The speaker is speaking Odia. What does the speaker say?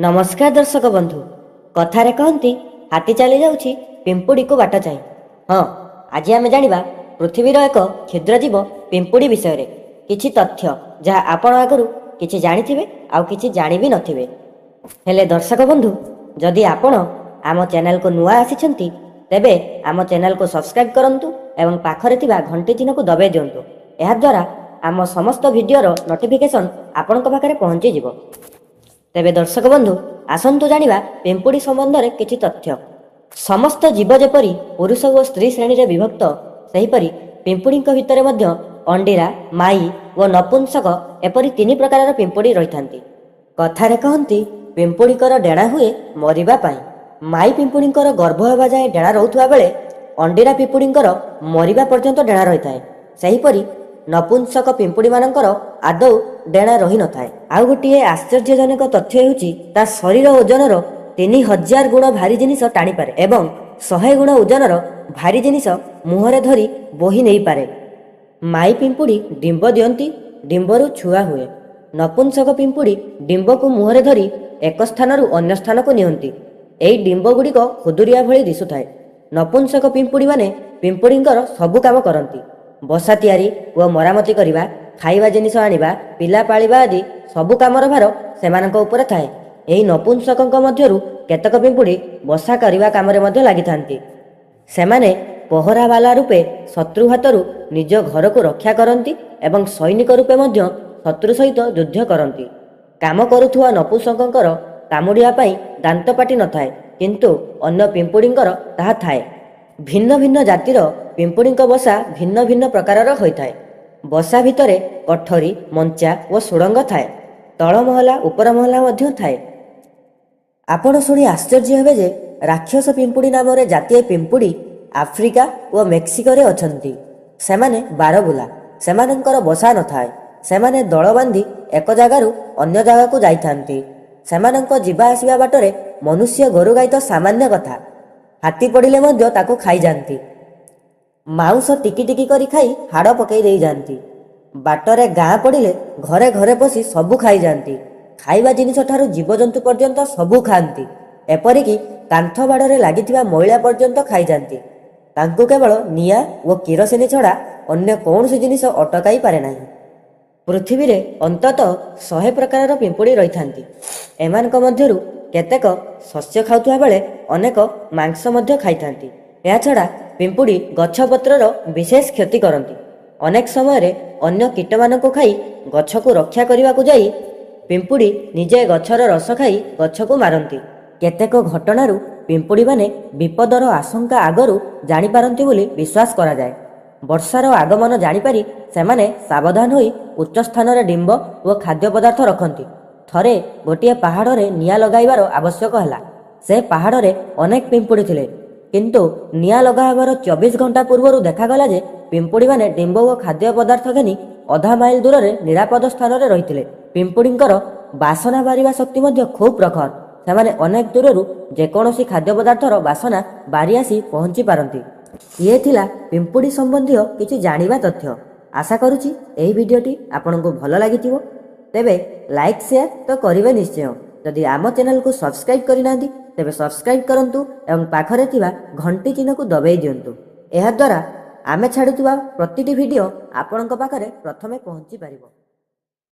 ନମସ୍କାର ଦର୍ଶକ ବନ୍ଧୁ। କଥାରେ କହନ୍ତି, ହାତୀ ଚାଲି ଯାଉଛି ପିମ୍ପୁଡ଼ିକୁ ବାଟ ଚାହିଁ। ହଁ, ଆଜି ଆମେ ଜାଣିବା ପୃଥିବୀର ଏକ କ୍ଷୁଦ୍ର ଜୀବ ପିମ୍ପୁଡ଼ି ବିଷୟରେ କିଛି ତଥ୍ୟ, ଯାହା ଆପଣ ଆଗରୁ କିଛି ଜାଣିଥିବେ ଆଉ କିଛି ଜାଣି ବି ନଥିବେ। ହେଲେ ଦର୍ଶକ ବନ୍ଧୁ, ଯଦି ଆପଣ ଆମ ଚ୍ୟାନେଲକୁ ନୂଆ ଆସିଛନ୍ତି, ତେବେ ଆମ ଚ୍ୟାନେଲକୁ ସବସ୍କ୍ରାଇବ୍ କରନ୍ତୁ ଏବଂ ପାଖରେ ଥିବା ଘଣ୍ଟି ଚିହ୍ନକୁ ଦବାଇ ଦିଅନ୍ତୁ। ଏହାଦ୍ୱାରା ଆମ ସମସ୍ତ ଭିଡ଼ିଓର ନୋଟିଫିକେସନ୍ ଆପଣଙ୍କ ପାଖରେ ପହଞ୍ଚିଯିବ। ତେବେ ଦର୍ଶକ ବନ୍ଧୁ, ଆସନ୍ତୁ ଜାଣିବା ପିମ୍ପୁଡ଼ି ସମ୍ବନ୍ଧରେ କିଛି ତଥ୍ୟ। ସମସ୍ତ ଜୀବ ଯେପରି ପୁରୁଷ ଓ ସ୍ତ୍ରୀ ଶ୍ରେଣୀରେ ବିଭକ୍ତ, ସେହିପରି ପିମ୍ପୁଡ଼ିଙ୍କ ଭିତରେ ମଧ୍ୟ ଅଣ୍ଡିରା, ମାଇ ଓ ନପୁଂସକ ଏପରି ତିନି ପ୍ରକାରର ପିମ୍ପୁଡ଼ି ରହିଥାନ୍ତି। କଥାରେ କହନ୍ତି, ପିମ୍ପୁଡ଼ିଙ୍କର ଡେଣା ହୁଏ ମରିବା ପାଇଁ। ମାଇ ପିମ୍ପୁଡ଼ିଙ୍କର ଗର୍ଭ ହେବା ଯାଏଁ ଡେଣା ରହୁଥିବା ବେଳେ ଅଣ୍ଡିରା ପିମ୍ପୁଡ଼ିଙ୍କର ମରିବା ପର୍ଯ୍ୟନ୍ତ ଡେଣା ରହିଥାଏ। ସେହିପରି ନପୁଂସକ ପିମ୍ପୁଡ଼ିମାନଙ୍କର ଆଦୌ ଡେଣା ରହିନଥାଏ। ଆଉ ଗୋଟିଏ ଆଶ୍ଚର୍ଯ୍ୟଜନକ ତଥ୍ୟ ହେଉଛି, ତା ଶରୀର ଓଜନର 3000 ଗୁଣ ଭାରୀ ଜିନିଷ ଟାଣିପାରେ ଏବଂ 100 ଗୁଣ ଓଜନର ଭାରୀ ଜିନିଷ ମୁହଁରେ ଧରି ବୋହି ନେଇପାରେ। ମାଇ ପିମ୍ପୁଡ଼ି ଡିମ୍ବ ଦିଅନ୍ତି, ଡିମ୍ବରୁ ଛୁଆ ହୁଏ। ନପୁଂସକ ପିମ୍ପୁଡ଼ି ଡିମ୍ବକୁ ମୁହଁରେ ଧରି ଏକ ସ୍ଥାନରୁ ଅନ୍ୟ ସ୍ଥାନକୁ ନିଅନ୍ତି। ଏହି ଡିମ୍ବ ଗୁଡ଼ିକ ଖୁଦୁରିଆ ଭଳି ଦିଶୁଥାଏ। ନପୁଂସକ ପିମ୍ପୁଡ଼ିମାନେ ପିମ୍ପୁଡ଼ିଙ୍କର ସବୁ କାମ କରନ୍ତି। ବସା ତିଆରି ଓ ମରାମତି କରିବା, ଖାଇବା ଜିନିଷ ଆଣିବା, ପିଲା ପାଳିବା ଆଦି ସବୁ କାମର ଭାର ସେମାନଙ୍କ ଉପରେ ଥାଏ। ଏହି ନପୁଂସକଙ୍କ ମଧ୍ୟରୁ କେତେକ ପିମ୍ପୁଡ଼ି ବସା କରିବା କାମରେ ମଧ୍ୟ ଲାଗିଥାନ୍ତି। ସେମାନେ ପହରାବାଲା ରୂପେ ଶତ୍ରୁ ହାତରୁ ନିଜ ଘରକୁ ରକ୍ଷା କରନ୍ତି ଏବଂ ସୈନିକ ରୂପେ ମଧ୍ୟ ଶତ୍ରୁ ସହିତ ଯୁଦ୍ଧ କରନ୍ତି। କାମ କରୁଥିବା ନପୁଂସକଙ୍କର କାମୁଡ଼ିବା ପାଇଁ ଦାନ୍ତପାଟି ନଥାଏ, କିନ୍ତୁ ଅନ୍ୟ ପିମ୍ପୁଡ଼ିଙ୍କର ତାହା ଥାଏ। ଭିନ୍ନ ଭିନ୍ନ ଜାତିର ପିମ୍ପୁଡ଼ିଙ୍କ ବସା ଭିନ୍ନ ଭିନ୍ନ ପ୍ରକାରର ହୋଇଥାଏ। ବସା ଭିତରେ କୋଠରୀ, ମଞ୍ଚା ଓ ସୁଡ଼ଙ୍ଗ ଥାଏ। ତଳ ମହଲା, ଉପର ମହଲା ମଧ୍ୟ ଥାଏ। ଆପଣ ଶୁଣି ଆଶ୍ଚର୍ଯ୍ୟ ହେବେ ଯେ ରାକ୍ଷସ ପିମ୍ପୁଡ଼ି ନାମରେ ଜାତୀୟ ପିମ୍ପୁଡ଼ି ଆଫ୍ରିକା ଓ ମେକ୍ସିକୋରେ ଅଛନ୍ତି। ସେମାନେ ବାରବୁଲା। ସେମାନଙ୍କର ବସା ନଥାଏ। ସେମାନେ ଦଳ ବାନ୍ଧି ଏକ ଜାଗାରୁ ଅନ୍ୟ ଜାଗାକୁ ଯାଇଥାନ୍ତି। ସେମାନଙ୍କ ଯିବା ଆସିବା ବାଟରେ ମନୁଷ୍ୟ, ଗୋରୁ ଗାଈ ତ ସାମାନ୍ୟ କଥା, ହାତୀ ପଡ଼ିଲେ ମଧ୍ୟ ତାକୁ ଖାଇଯାଆନ୍ତି। ମାଉଁସ ଟିକି ଟିକି କରି ଖାଇ ହାଡ଼ ପକାଇ ଦେଇଯାଆନ୍ତି। ବାଟରେ ଗାଁ ପଡ଼ିଲେ ଘରେ ଘରେ ପଶି ସବୁ ଖାଇଯାଆନ୍ତି। ଖାଇବା ଜିନିଷ ଠାରୁ ଜୀବଜନ୍ତୁ ପର୍ଯ୍ୟନ୍ତ ସବୁ ଖାଆନ୍ତି। ଏପରିକି କାନ୍ଥ ବାଡ଼ରେ ଲାଗିଥିବା ମଇଳା ପର୍ଯ୍ୟନ୍ତ ଖାଇଯାଆନ୍ତି। ତାଙ୍କୁ କେବଳ ନିଆଁ ଓ କିରୋସିନି ଛଡ଼ା ଅନ୍ୟ କୌଣସି ଜିନିଷ ଅଟକାଇ ପାରେ ନାହିଁ। ପୃଥିବୀରେ ଅନ୍ତତଃ 100 ପ୍ରକାରର ପିମ୍ପୁଡ଼ି ରହିଥାନ୍ତି। ଏମାନଙ୍କ ମଧ୍ୟରୁ କେତେକ ଶସ୍ୟ ଖାଉଥିବା ବେଳେ ଅନେକ ମାଂସ ମଧ୍ୟ ଖାଇଥାନ୍ତି। ଏହାଛଡ଼ା ପିମ୍ପୁଡ଼ି ଗଛପତ୍ରର ବିଶେଷ କ୍ଷତି କରନ୍ତି। ଅନେକ ସମୟରେ ଅନ୍ୟ କୀଟମାନଙ୍କୁ ଖାଇ ଗଛକୁ ରକ୍ଷା କରିବାକୁ ଯାଇ ପିମ୍ପୁଡ଼ି ନିଜେ ଗଛର ରସ ଖାଇ ଗଛକୁ ମାରନ୍ତି। କେତେକ ଘଟଣାରୁ ପିମ୍ପୁଡ଼ିମାନେ ବିପଦର ଆଶଙ୍କା ଆଗରୁ ଜାଣିପାରନ୍ତି ବୋଲି ବିଶ୍ୱାସ କରାଯାଏ। ବର୍ଷାର ଆଗମନ ଜାଣିପାରି ସେମାନେ ସାବଧାନ ହୋଇ ଉଚ୍ଚ ସ୍ଥାନରେ ଡିମ୍ବ ଓ ଖାଦ୍ୟ ପଦାର୍ଥ ରଖନ୍ତି। ଥରେ ଗୋଟିଏ ପାହାଡ଼ରେ ନିଆଁ ଲଗାଇବାର ଆବଶ୍ୟକ ହେଲା। ସେ ପାହାଡ଼ରେ ଅନେକ ପିମ୍ପୁଡ଼ି ଥିଲେ। କିନ୍ତୁ ନିଆଁ ଲଗା ହେବାର 24 ଘଣ୍ଟା ପୂର୍ବରୁ ଦେଖାଗଲା ଯେ ପିମ୍ପୁଡ଼ିମାନେ ଡିମ୍ବ ଓ ଖାଦ୍ୟ ପଦାର୍ଥ ଘେନି ଅଧା ମାଇଲ ଦୂରରେ ନିରାପଦ ସ୍ଥାନରେ ରହିଥିଲେ। ପିମ୍ପୁଡ଼ିଙ୍କର ବାସନା ବାରିବା ଶକ୍ତି ମଧ୍ୟ ଖୁବ୍ ପ୍ରଖର। ସେମାନେ ଅନେକ ଦୂରରୁ ଯେକୌଣସି ଖାଦ୍ୟ ପଦାର୍ଥର ବାସନା ବାରି ଆସି ପହଞ୍ଚି ପାରନ୍ତି। ଇଏ ଥିଲା ପିମ୍ପୁଡ଼ି ସମ୍ବନ୍ଧୀୟ କିଛି ଜାଣିବା ତଥ୍ୟ। ଆଶା କରୁଛି ଏହି ଭିଡ଼ିଓଟି ଆପଣଙ୍କୁ ଭଲ ଲାଗିଥିବ। ତେବେ ଲାଇକ୍, ସେୟାର ତ କରିବେ ନିଶ୍ଚୟ। ଯଦି ଆମ ଚ୍ୟାନେଲକୁ ସବସ୍କ୍ରାଇବ୍ କରିନାହାନ୍ତି, ତେବେ ସବସ୍କ୍ରାଇବ୍ କରନ୍ତୁ ଏବଂ ପାଖରେ ଥିବା ଘଣ୍ଟି ଚିହ୍ନକୁ ଦବାଇ ଦିଅନ୍ତୁ। ଏହାଦ୍ୱାରା ଆମେ ଛାଡ଼ୁଥିବା ପ୍ରତିଟି ଭିଡ଼ିଓ ଆପଣଙ୍କ ପାଖରେ ପ୍ରଥମେ ପହଞ୍ଚି ପାରିବ।